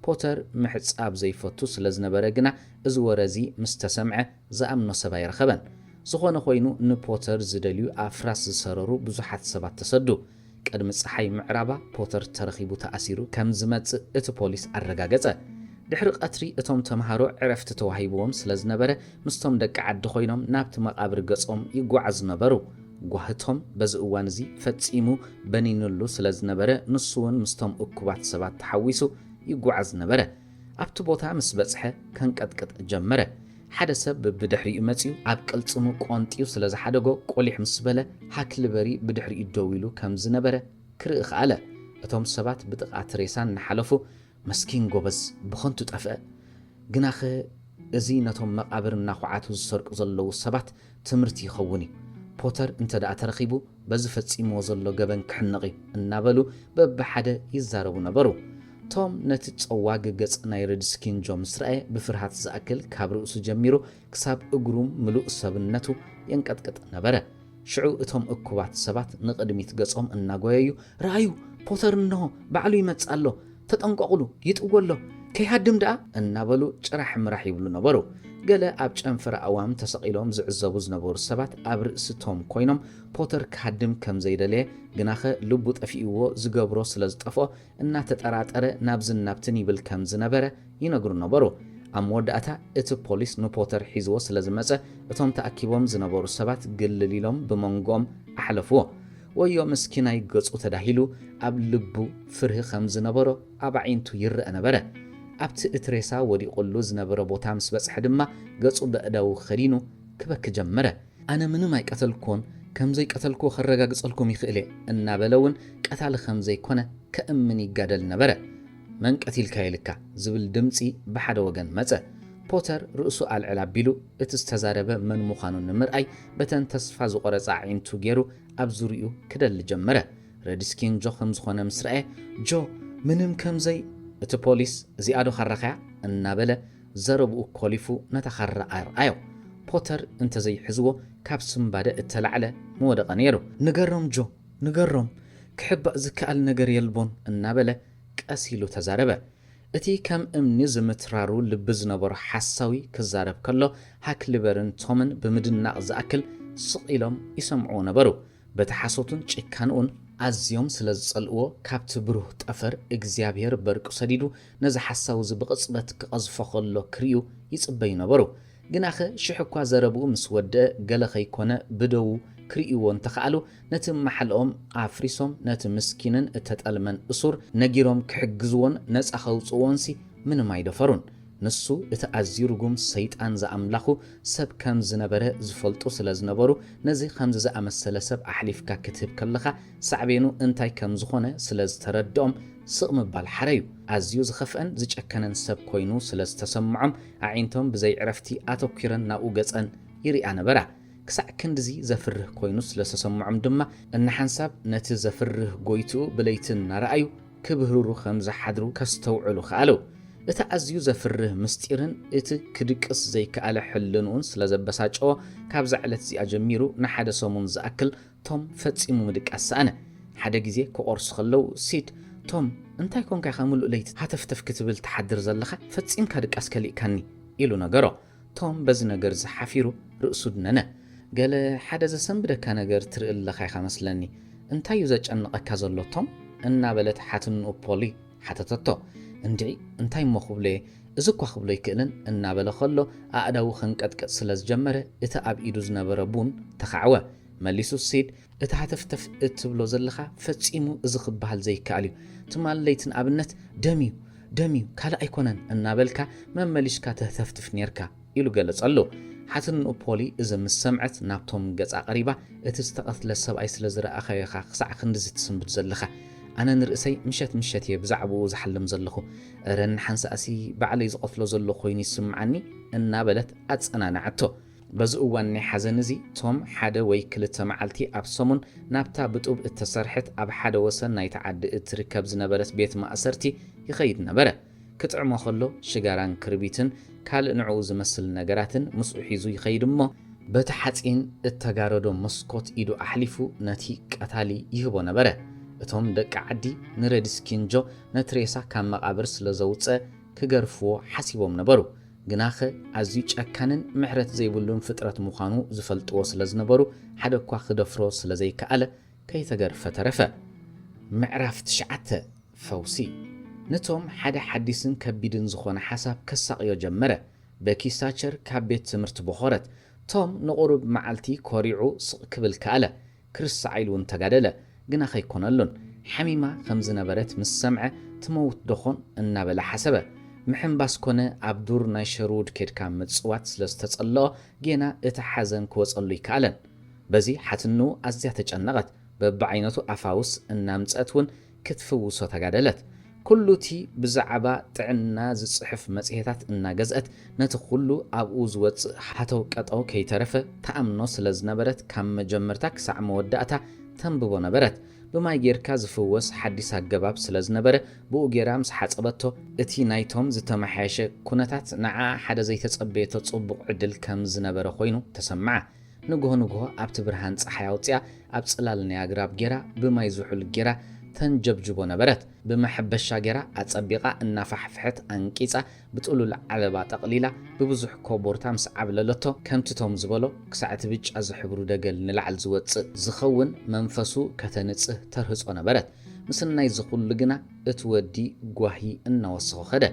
ፖተር ምሕጻብ ዘይፈቱ ስለ ዝነበረ ግና እዚ ወረ እዚ ምስ ተሰምዐ ዝኣምኖ ሰብ ኣይረኸበን። ዝኾነ ኮይኑ ንፖተር ዝደልዩ ኣፍራስ ዝሰረሩ ብዙሓት ሰባት ተሰዱ። ቅድሚ ጸሓይ ምዕራባ ፖተር ተረኺቡ ተኣሲሩ ከም ዝመጽእ እቲ ፖሊስ ኣረጋገጸ። ድሕሪ ቀትሪ እቶም ተምሃሮ ዕረፍቲ ተዋሂብዎም ስለ ዝነበረ ምስቶም ደቂ ዓዲ ኮይኖም ናብቲ መቓብር ገጾም ይጓዓዙ ነበሩ። ጓህቶም በዚ እዋን እዚ ፈጺሙ በኒኑሉ ስለ ዝነበረ ንሱ እውን ምስቶም እኩባት ሰባት ተሓዊሱ ይጓዓዝ ነበረ። ኣብቲ ቦታ ምስ በጽሐ ከንቀጥቅጥ ጀመረ። ሓደ ሰብ ብድሕሪኡ መጺኡ ኣብ ቅልጽሙ ቆንጢዩ ስለ ዝሓደጎ ቆሊሕ ምስ በለ ሃክልበሪ ብድሕሪኡ ደው ኢሉ ከም ዝነበረ ክርኢ ከኣለ። እቶም ሰባት ብጥቓ እቲ ሬሳ እናሓለፉ መስኪን ጎበዝ ብኸንቱ ጠፍአ። ግናኸ እዚ ነቶም መቓብር እናኹዓቱ ዝሰርቁ ዘለዉ ሰባት ትምህርቲ ይኸውን እዩ። ፖተር እንተ ደኣ ተረኺቡ በዚ ፈጺምዎ ዘሎ ገበን ክሕነቕ እዩ እናበሉ በብሓደ ይዛረቡ ነበሩ። ቶም ነቲ ጸዋግ ገጽ ናይ ረድስኪን ጆ ምስ ረኣየ ብፍርሃት ዝኣክል ካብ ርእሱ ጀሚሩ ክሳብ እግሩ ምሉእ ሰብነቱ የንቀጥቅጥ ነበረ። ሽዑ እቶም እኩባት ሰባት ንቕድሚት ገጾም እናጎየዩ፣ "ረኣዩ፣ ፖተር እንሆ ባዕሉ ይመጽእ ኣሎ፣ ተጠንቀቑሉ፣ ይጥዎ ኣሎ፣ ከይሃድም ደኣ" እናበሉ ጭራሕ ምራሕ ይብሉ ነበሩ። ገለ ኣብ ጨንፈር ኣእዋም ተሰቒሎም ዝዕዘቡ ዝነበሩ ሰባት ኣብ ርእሲ ቶም ኮይኖም ፖተር ክሃድም ከም ዘይደለየ ግናኸ ልቡ ጠፊእዎ ዝገብሮ ስለ ዝጠፍኦ እናተጠራጠረ ናብዝን ናብትን ይብል ከም ዝነበረ ይነግሩ ነበሩ። ኣብ መወዳእታ እቲ ፖሊስ ንፖተር ሒዝዎ ስለ ዝመጸ እቶም ተኣኪቦም ዝነበሩ ሰባት ግልል ኢሎም ብመንጎኦም ኣሕለፍዎ። ወዮ ምስኪናይ ገጹ ተዳሂሉ ኣብ ልቡ ፍርሂ ከም ዝነበሮ ኣብ ኣዒንቱ ይረአ ነበረ። ኣብቲ እቲ ሬሳ ወዲቑሉ ዝነበረ ቦታ ምስ በጽሐ ድማ ገጹ በእዳዉ ከዲኑ ክበኪ ጀመረ። "ኣነ ምንም ኣይቀተልኩዎን፣ ከም ዘይቀተልኩዎ ከረጋግጸልኩም ይኽእል እየ" እናበለ እውን ቀታሊ ከም ዘይኮነ ከእምን ይጋደል ነበረ። "መን ቀቲልካዮ ኢልካ?" ዝብል ድምጺ ብሓደ ወገን መጸ። ፖተር ርእሱ ኣልዕል ኣቢሉ እቲ ዝተዛረበ መን ምዃኑ ንምርኣይ በተን ተስፋ ዝቖረጻ ኣዒንቱ ገይሩ ኣብ ዙርይኡ ክደሊ ጀመረ። ረድስኪን ጆ ከም ዝኾነ ምስ ረኣየ፣ "ጆ፣ ምንም ከም ዘይ-" እቲ ፖሊስ "እዚኣ ዶ ካራኻያ?" እናበለ ዘረብኡ ኮሊፉ ነታ ካራ ኣርኣዮ። ፖተር እንተዘይሕዝዎ ካብ ስምባደ እተላዕለ ምወደቐ ነይሩ። "ንገሮም ጆ፣ ንገሮም፣ ክሕባእ ዝከኣል ነገር የልቦን" እናበለ ቀስ ኢሉ ተዛረበ። እቲ ከም እምኒ ዝምትራሩ ልቢ ዝነበሮ ሓሳዊ ክዛረብ ከሎ፣ ሃክሊበርን ቶምን ብምድናቕ ዝኣክል ስቕ ኢሎም ይሰምዕዎ ነበሩ። በቲ ሓሶቱን ጭካንኡን ኣዝዮም ስለ ዝጸልእዎ፣ ካብቲ ብሩህ ጠፈር እግዚኣብሔር በርቁ ሰዲዱ ነዚ ሓሳዊ እዚ ብቕጽበት ክቐዝፎ ከሎ ክርእዩ ይጽበዩ ነበሩ። ግናኸ ሽሕ እኳ ዘረብኡ ምስ ወደአ፣ ገለ ኸይኮነ ብደዉ ክርእይዎ እንተኸኣሉ፣ ነቲ ማሕለኦም ኣፍሪሶም ነቲ ምስኪንን እተጠልመን እሱር ነጊሮም ክሕግዝዎን ነጻ ከውጽእዎንሲ ምንም ኣይደፈሩን። ንሱ እቲ ኣዝዩ ርጉም ሰይጣን ዝኣምላኹ ሰብ ከም ዝነበረ ዝፈልጡ ስለ ዝነበሩ፣ ነዚ ከምዚ ዝኣመሰለ ሰብ ኣሕሊፍካ ክትህብ ከለኻ ሳዕቤኑ እንታይ ከም ዝኾነ ስለ ዝተረድኦም ስቕ ምባል ሓረዩ። ኣዝዩ ዝኸፍአን ዝጨከነን ሰብ ኮይኑ ስለ ዝተሰምዖም ኣዒንቶም ብዘይ ዕረፍቲ ኣተኲረን ናብኡ ገጸን ይሪኣ ነበራ። ክሳዕ ክንድዚ ዘፍርህ ኮይኑ ስለ ዝተሰምዖም ድማ፣ እንሓንሳብ ነቲ ዘፍርህ ጎይትኡ ብለይቲ እናረኣዩ ክብህርሩ ከም ዝሓድሩ ከስተውዕሉ ከኣሉ። እቲ ኣዝዩ ዘፍርህ ምስጢርን እቲ ክድቅስ ዘይከኣለ ሕልንኡን ስለ ዘበሳጨዎ፣ ካብዛ ዕለት እዚኣ ጀሚሩ ንሓደ ሰሙን ዝኣክል ቶም ፈጺሙ ምድቃስ ሰኣነ። ሓደ ግዜ ክቖርሱ ከለዉ ሲድ፣ "ቶም፣ እንታይ ኮንካ ኢኻ ምሉእ ለይቲ ሃተፍተፍ ክትብል ትሓድር ዘለኻ? ፈጺምካ ድቃስ ከሊእካኒ" ኢሉ ነገሮ። ቶም በዚ ነገር እዚ ሓፊሩ ርእሱ ድነነ። "ገለ ሓደ ዘሰንብደካ ነገር ትርኢ ኣለኻ ኢኻ መስለኒ። እንታይ እዩ ዘጨንቐካ ዘሎ ቶም?" እናበለት ሓትንኡ ፖሊ ሓተተቶ። "እንድዒ፣ እንታይ እሞ ክብሎ እየ? እዚ እኳ ክብሎ ኣይክእልን" እናበለ ከሎ፣ ኣእዳዉ ከንቀጥቀጥ ስለ ዝጀመረ፣ እቲ ኣብ ኢዱ ዝነበረ ቡን ተኻዕወ። መሊሱ ሲድ፣ "እቲ ሃተፍተፍ እትብሎ ዘለኻ ፈጺሙ እዚ ክበሃል ዘይከኣል እዩ። ትማል ለይቲ ንኣብነት፣ 'ደም እዩ፣ ደም እዩ፣ ካልእ ኣይኮነን' እናበልካ መመሊስካ ተህተፍትፍ ኔርካ" ኢሉ ገለጸሉ። ሓትንኡ ፖሊ እዚ ምስ ሰምዐት፣ ናብ ቶም ገጻ ቀሪባ፣ "እቲ ዝተቐትለ ሰብኣይ ስለ ዝረኣኻዮ ኢኻ ክሳዕ ክንድዚ ትስንብድ ዘለኻ። ኣነ ንርእሰይ ምሸት ምሸት እየ ብዛዕባኡ ዝሓልም ዘለኹ። እረ፣ ንሓንሳእሲ ባዕለይ ዝቐትሎ ዘሎ ኮይኑ ይስምዓኒ" እናበለት ኣጸናንዓቶ። በዚ እዋን ናይ ሓዘን እዚ፣ ቶም ሓደ ወይ ክልተ መዓልቲ ኣብ ሰሙን ናብታ ብጡብ እተሰርሐት ኣብ ሓደ ወሰን ናይቲ ዓዲ እትርከብ ዝነበረት ቤት ማእሰርቲ ይኸይድ ነበረ። ክጥዕሞ ከሎ ሽጋራን ክርቢትን ካልእ ንዕኡ ዝመስል ነገራትን ምስኡ ሒዙ ይኸይድ እሞ፣ በቲ ሓጺን እተጋረዶ መስኮት ኢዱ ኣሕሊፉ ነቲ ቀታሊ ይህቦ ነበረ። እቶም ደቂ ዓዲ ንሬድስኪን ጆ ነቲ ሬሳ ካብ መቓብር ስለ ዘውጽአ ክገርፍዎ ሓሲቦም ነበሩ። ግናኸ ኣዝዩ ጨካንን ምሕረት ዘይብሉን ፍጥረት ምዃኑ ዝፈልጥዎ ስለ ዝነበሩ፣ ሓደ እኳ ክደፍሮ ስለ ዘይከኣለ ከይተገርፈ ተረፈ። ምዕራፍ ትሽዓተ። ፈውሲ። ንቶም ሓደ ሓዲስን ከቢድን ዝኾነ ሓሳብ ከሳቕዮ ጀመረ። በኪ ሳቸር ካብ ቤት ትምህርቲ ቦኸረት። ቶም ንቑሩብ መዓልቲ ኮሪዑ ስቕ ክብል ከኣለ። ክርስዓ ኢሉ እውን ተጋደለ፣ ግና ከይኮነሉን። ሓሚማ ከም ዝነበረት ምስ ሰምዐ፣ "ትመውት ዶኾን?" እናበለ ሓሰበ። ምሕንባስ ኮነ ኣብ ዱር ናይ ሸርውድ ኬድካ ምጽዋት ስለ ዝተጸልኦ፣ ጌና እቲ ሓዘን ክወጸሉ ይከኣለን። በዚ ሓትንኡ ኣዝያ ተጨነቐት። በብዓይነቱ ኣፋውስ እናምጸት እውን ክትፍውሶ ተጋደለት። ኩሉ እቲ ብዛዕባ ጥዕና ዝጽሕፍ መጽሔታት እናገዝአት፣ ነቲ ኩሉ ኣብኡ ዝወጽእ ሃተው ቀጠው ከይተረፈ ትኣምኖ ስለ ዝነበረት፣ ካብ መጀመርታ ክሳዕ መወዳእታ ተንብቦ ነበረት። ብማይ ጌርካ ዝፍወስ ሓዲስ ኣገባብ ስለ ዝነበረ፣ ብኡ ጌራ ምስ ሓጸበቶ፣ እቲ ናይቶም ዝተመሓየሸ ኩነታት ንዓኣ ሓደ ዘይተጸበየቶ ጽቡቕ ዕድል ከም ዝነበረ ኮይኑ ተሰምዓ። ንግሆ ንግሆ ኣብቲ ብርሃን ጸሓይ ኣውጺኣ ኣብ ጽላል ናይ ኣግራብ ጌራ ብማይ ዝሑል ጌራ ተንጀብጅቦ ነበረት። ብመሐበሻ ጌራ ኣጸቢቓ እናፋሕፍሐት ኣንቂጻ ብጥሉል ዓለባ ጠቕሊላ ብብዙሕ ኮቦርታ ምስ ዓብለለቶ፣ ከምቲ ቶም ዝበሎ ክሳዕ እቲ ብጫ ዝሕብሩ ደገል ንላዕል ዝወጽእ ዝኸውን መንፈሱ ከተንጽህ ተርህጾ ነበረት። ምስናይ እዚ ኩሉ ግና እቲ ወዲ ጓሂ እናወሰኾ ኸደ።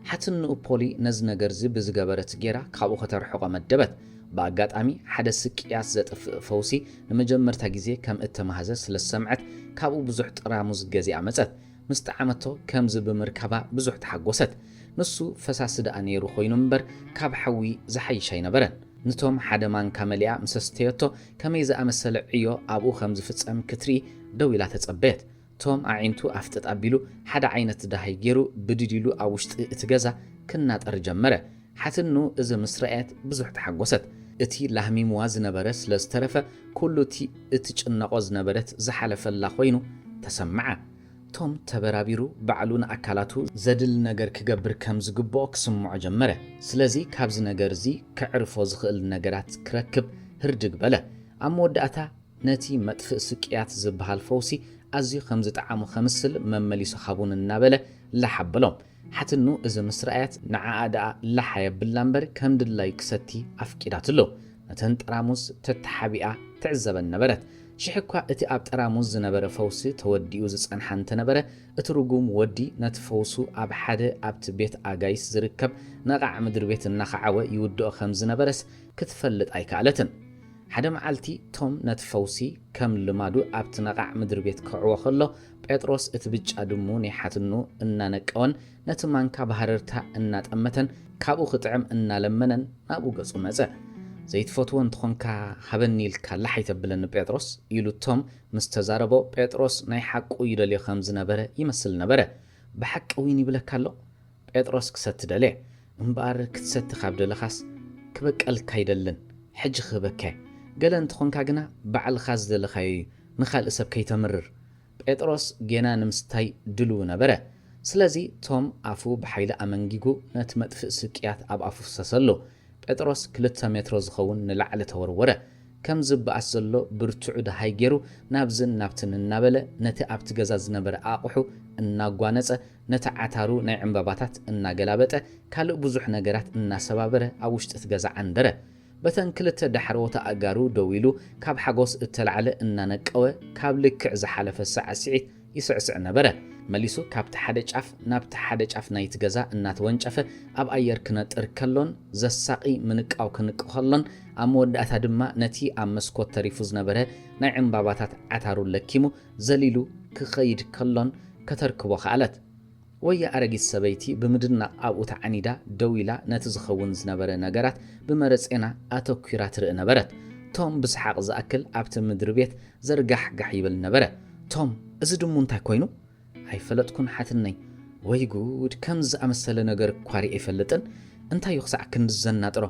ሓትንኡ ፖሊ ነዚ ነገር እዚ ብዝገበረት ጌራ ካብኡ ከተርሕቖ መደበት። ብኣጋጣሚ ሓደ ስቅያት ዘጥፍእ ፈውሲ ንመጀመርታ ግዜ ከም እተማህዘ ስለ ዝሰምዐት፣ ካብኡ ብዙሕ ጥራሙዝ ገዚኣ መጸት። ምስ ጠዓመቶ ከምዚ ብምርካባ ብዙሕ ተሓጎሰት። ንሱ ፈሳሲ ደኣ ነይሩ ኮይኑ እምበር ካብ ሓዊ ዝሓይሽ ኣይነበረን። ንቶም ሓደ ማንካ መሊኣ ምስ ኣስተየቶ ከመይ ዝኣመሰለ ዕዮ ኣብኡ ከም ዝፍጸም ክትርኢ ደው ኢላ ተጸበየት። ቶም ኣዒንቱ ኣፍጥጥ ኣቢሉ ሓደ ዓይነት ዳሃይ ገይሩ ብድድ ኢሉ ኣብ ውሽጢ እቲ ገዛ ክናጠር ጀመረ። ሓትኑ እዚ ምስ ረኣየት ብዙሕ ተሓጎሰት። እቲ ላህሚምዋ ዝነበረ ስለ ዝተረፈ ኩሉ እቲ እትጭነቖ ዝነበረት ዝሓለፈላ ኮይኑ ተሰምዓ። ቶም ተበራቢሩ ባዕሉ ንኣካላቱ ዘድሊ ነገር ክገብር ከም ዝግብኦ ክስምዖ ጀመረ። ስለዚ ካብዚ ነገር እዚ ከዕርፎ ዝኽእል ነገራት ክረክብ ህርድግ በለ። ኣብ መወዳእታ ነቲ መጥፍእ ስቅያት ዝበሃል ፈውሲ ኣዝዩ ከም ዝጠዓሞ ከምስል መመሊሱ ሃቡኒ እናበለ ላሕ ኣበሎም። ሓትኑ እዚ ምስ ረኣየት፣ ንዓኣ ደኣ ላሕ ኣየብላ እምበር ከም ድላዩ ክሰቲ ኣፍቂዳትሉ። ነተን ጠራሙዝ ተተሓቢኣ ትዕዘበን ነበረት። ሽሕ እኳ እቲ ኣብ ጠራሙዝ ዝነበረ ፈውሲ ተወዲኡ ዝጸንሓ እንተነበረ፣ እቲ ርጉም ወዲ ነቲ ፈውሱ ኣብ ሓደ ኣብቲ ቤት ኣጋይሽ ዝርከብ ነቓዕ ምድሪ ቤት እናኸዓወ ይውድኦ ከም ዝነበረስ ክትፈልጥ ኣይከኣለትን። ሓደ መዓልቲ ቶም ነቲ ፈውሲ ከም ልማዱ ኣብቲ ነቓዕ ምድሪ ቤት ክዕዎ ከሎ፣ ጴጥሮስ እቲ ብጫ ድሙ ናይ ሓትኑ እናነቀወን ነቲ ማንካ ብሃረርታ እናጠመተን ካብኡ ክጥዕም እናለመነን ናብኡ ገጹ መጸ። "ዘይትፈትዎ እንተኾንካ ሃበኒ ኢልካ ላሕ ኣይተብለኒ ጴጥሮስ" ኢሉ ቶም ምስ ተዛረቦ፣ ጴጥሮስ ናይ ሓቁ ይደልዮ ከም ዝነበረ ይመስል ነበረ። "ብሓቂ ዊን ይብለካ ኣሎ?" ጴጥሮስ ክሰቲ ደልየ። "እምበኣር ክትሰቲ ካብ ደለኻስ ክበቀልካ ኣይደልን። ሕጂ ክህበካ እየ። ገለ እንተኾንካ ግና ባዕልኻ ዝደለኻዮ እዩ፣ ንኻልእ ሰብ ከይተምርር።" ጴጥሮስ ጌና ንምስታይ ድልው ነበረ። ስለዚ ቶም ኣፉ ብሓይሊ ኣመንጊጉ ነቲ መጥፍእ ስቅያት ኣብ ኣፉ ፍሰሰሉ። ጴጥሮስ ክልተ ሜትሮ ዝኸውን ንላዕሊ ተወርወረ። ከም ዝበኣስ ዘሎ ብርትዑ ደሃይ ገይሩ ናብዝን ናብትን እናበለ ነቲ ኣብቲ ገዛ ዝነበረ ኣቑሑ እናጓነጸ፣ ነቲ ዓታሩ ናይ ዕምባባታት እናገላበጠ፣ ካልእ ብዙሕ ነገራት እናሰባበረ ኣብ ውሽጢ እቲ ገዛ ዓንደረ። በተን ክልተ ዳሕረዎት ኣእጋሩ ደው ኢሉ ካብ ሓጎስ እተላዕለ እናነቀወ ካብ ልክዕ ዝሓለፈ ሳዕስዒት ይስዕስዕ ነበረ። መሊሱ ካብቲ ሓደ ጫፍ ናብቲ ሓደ ጫፍ ናይቲ ገዛ እናተወንጨፈ ኣብ ኣየር ክነጥር ከሎን ዘሳቒ ምንቃው ክንቅ ከሎን ኣብ መወዳእታ ድማ ነቲ ኣብ መስኮት ተሪፉ ዝነበረ ናይ ዕምባባታት ዓታሩ ለኪሙ ዘሊሉ ክኸይድ ከሎን ከተርክቦ ከኣለት። ወያ ኣረጊት ሰበይቲ ብምድናቕ ኣብኡ ተዓኒዳ ደው ኢላ ነቲ ዝኸውን ዝነበረ ነገራት ብመረጼና ኣተኲራ ትርኢ ነበረት። ቶም ብሰሓቕ ዝኣክል ኣብቲ ምድሪ ቤት ዘርጋሕጋሕ ይብል ነበረ። "ቶም፣ እዚ ድሙ እንታይ ኮይኑ?" "ኣይፈለጥኩን ሓትነይ። ወይ ጉድ፣ ከም ዝኣመሰለ ነገር እኳ ሪኤ ኣይፈልጥን። እንታይ እዩ ክሳዕ ክንዲ ዘናጥሮ?"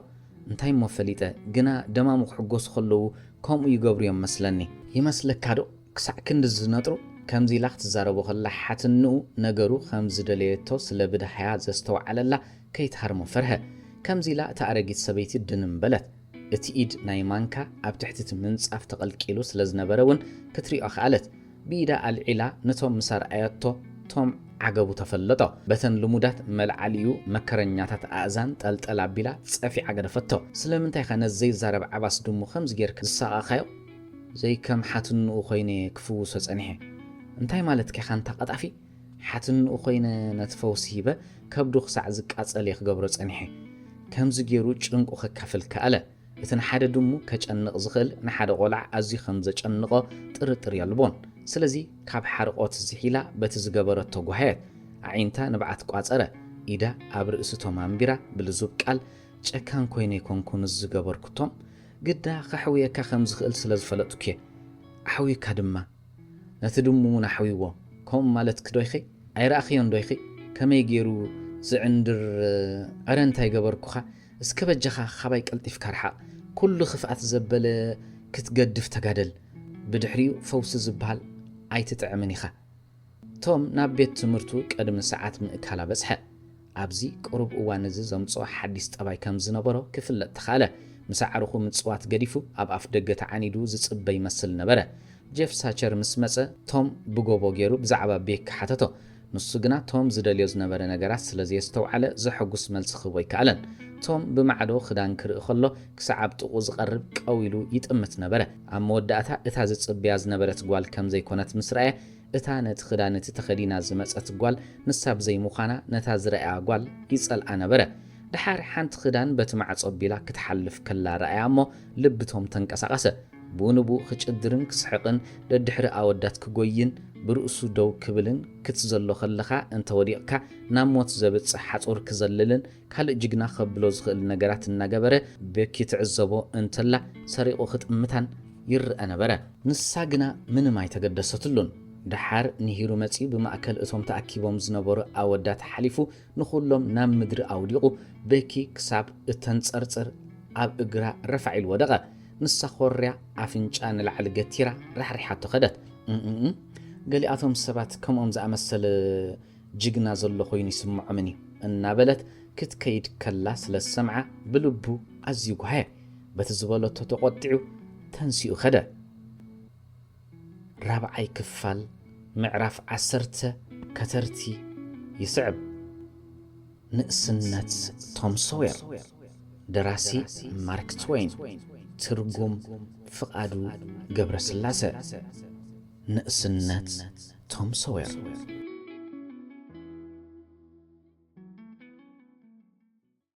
"እንታይ እሞ ፈሊጠ፣ ግና ደማሙ ክሕጎሱ ከለዉ ከምኡ ይገብሩ እዮም መስለኒ። ይመስለካ ዶ?" ክሳዕ ክንዲ ዝነጥሩ፣ ከምዚ ኢላ ክትዛረቦ ከላ ሓትንኡ ነገሩ ከም ዝደለየቶ ስለ ብድሃያ ዘስተውዓለላ ከይትሃርሞ ፈርሀ። ከምዚ ኢላ እታ ኣረጊት ሰበይቲ ድንም በለት። እቲ ኢድ ናይ ማንካ ኣብ ትሕቲ እቲ ምንጻፍ ተቐልቂሉ ስለ ዝነበረ እውን ክትሪኦ ከኣለት። ብኢዳ ኣልዒላ ነቶም ምስ ኣርኣየቶ ቶም ዓገቡ ተፈለጦ። በተን ልሙዳት መልዓሊኡ መከረኛታት ኣእዛን ጠልጠል ኣቢላ ጸፊዓ ገደፈቶ። "ስለምንታይ ኢኻ ነዚ ዘይዛረብ ዓባስ ድሙ ከምዚ ጌርካ ዝሳቐኻዮ?" "ዘይከም ሓትንኡ ኮይነ ክፍውሶ ጸኒሐ።" "እንታይ ማለትካ ኢኻ ኣንታ ቀጣፊ?" "ሓትንኡ ኮይነ ነቲ ፈውሲ ሂበ ከብዱ ክሳዕ ዝቃጸል እየ ክገብሮ ጸኒሐ።" ከምዚ ገይሩ ጭንቁ ከካፍል ከኣለ። እቲ ንሓደ ድሙ ከጨንቕ ዝኽእል ንሓደ ቆልዓ ኣዝዩ ከም ዘጨንቖ ጥርጥር የልቦን። ስለዚ ካብ ሓርቖት ዝሒላ በቲ ዝገበረቶ ጓሃየት። ኣዒንታ ንብዓት ቋጸረ። ኢዳ ኣብ ርእሲ ቶም ኣንቢራ ብልዙብ ቃል፣ "ጨካን ኮይነ ኣይኮንኩን እዚ ዝገበርኩ ቶም፣ ግዳ ከሕውየካ ከም ዝኽእል ስለ ዝፈለጥኩ እየ። ኣሕውዩካ ድማ። ነቲ ድሙ እውን ኣሕውይዎ። ከምኡ ማለትኪ ዶ ኢኺ? ኣይረኣኽዮን ዶ ኢኺ? ከመይ ገይሩ ዝዕንድር? ዕረ እንታይ ገበርኩኻ? እስከ በጃኻ ካባይ ቀልጢፍካ ርሓቕ። ኩሉ ክፍኣት ዘበለ ክትገድፍ ተጋደል። ብድሕሪኡ ፈውሲ ዝበሃል ኣይትጥዕምን ኢኻ።" ቶም ናብ ቤት ትምህርቱ ቅድሚ ሰዓት ምእካላ በጽሐ። ኣብዚ ቅሩብ እዋን እዚ ዘምጽኦ ሓዲስ ጠባይ ከም ዝነበሮ ክፍለጥ ተኻእለ። ምስ ኣዕሩኹ ምጽዋት ገዲፉ ኣብ ኣፍ ደገ ተዓኒዱ ዝጽበ ይመስል ነበረ። ጄፍ ሳቸር ምስ መጸ፣ ቶም ብጎቦ ገይሩ ብዛዕባ ቤኪ ሓተቶ። ንሱ ግና ቶም ዝደልዮ ዝነበረ ነገራት ስለ ዘየስተውዓለ ዘሐጉስ መልሲ ክህቦ ኣይከኣለን። ቶም ብማዕዶ ክዳን ክርኢ ከሎ ክሳዕ ኣብ ጥቕኡ ዝቐርብ ቀው ኢሉ ይጥምት ነበረ። ኣብ መወዳእታ እታ ዝጽበያ ዝነበረት ጓል ከም ዘይኮነት ምስ ረኣየ፣ እታ ነቲ ክዳን እቲ ተኸዲና ዝመጸት ጓል ንሳ ብዘይምዃና ነታ ዝረኣያ ጓል ይጸልኣ ነበረ። ደሓር ሓንቲ ክዳን በቲ ማዕጾ ኣቢላ ክትሓልፍ ከላ ረኣያ እሞ ልቢ ቶም ተንቀሳቐሰ። ብኡ ንብኡ ክጭድርን ክስሕቕን ደድሕሪ ኣወዳት ክጎይን ብርእሱ ደው ክብልን ክትዘሎ ከለኻ እንተወዲቕካ ናብ ሞት ዘብጽሕ ሓጹር ክዘልልን ካልእ ጅግና ከብሎ ዝኽእል ነገራት እናገበረ ቤኪ ትዕዘቦ እንተላ ሰሪቑ ክጥምታን ይረኣ ነበረ። ንሳ ግና ምንም ኣይተገደሰትሉን። ደሓር ንሂሩ መጺኡ ብማእከል እቶም ተኣኪቦም ዝነበሩ ኣወዳት ሓሊፉ ንኹሎም ናብ ምድሪ ኣውዲቑ ቤኪ ክሳብ እተንጸርጽር ኣብ እግራ ረፋዕ ኢሉ ወደቐ። ንሳ ኮርያ ኣፍንጫ ንላዕሊ ገቲራ ራሕሪሓቶ ከደት። "እምእም፣ ገሊኣቶም ሰባት ከምኦም ዝኣመሰለ ጅግና ዘሎ ኮይኑ ይስምዖምን እዩ" እናበለት ክትከይድ ከላ ስለ ዝሰምዓ ብልቡ ኣዝዩ ጓሃየ። በቲ ዝበለቶ ተቖጢዑ ተንሲኡ ከደ። ራብዓይ ክፋል ምዕራፍ ዓሰርተ ከተርቲ ይስዕብ። ንእስነት ቶም ሶየር። ደራሲ ማርክ ትወይን። ትርጉም ፍቓዱ ገብረስላሰ። ንእስነት ቶም ሶየር።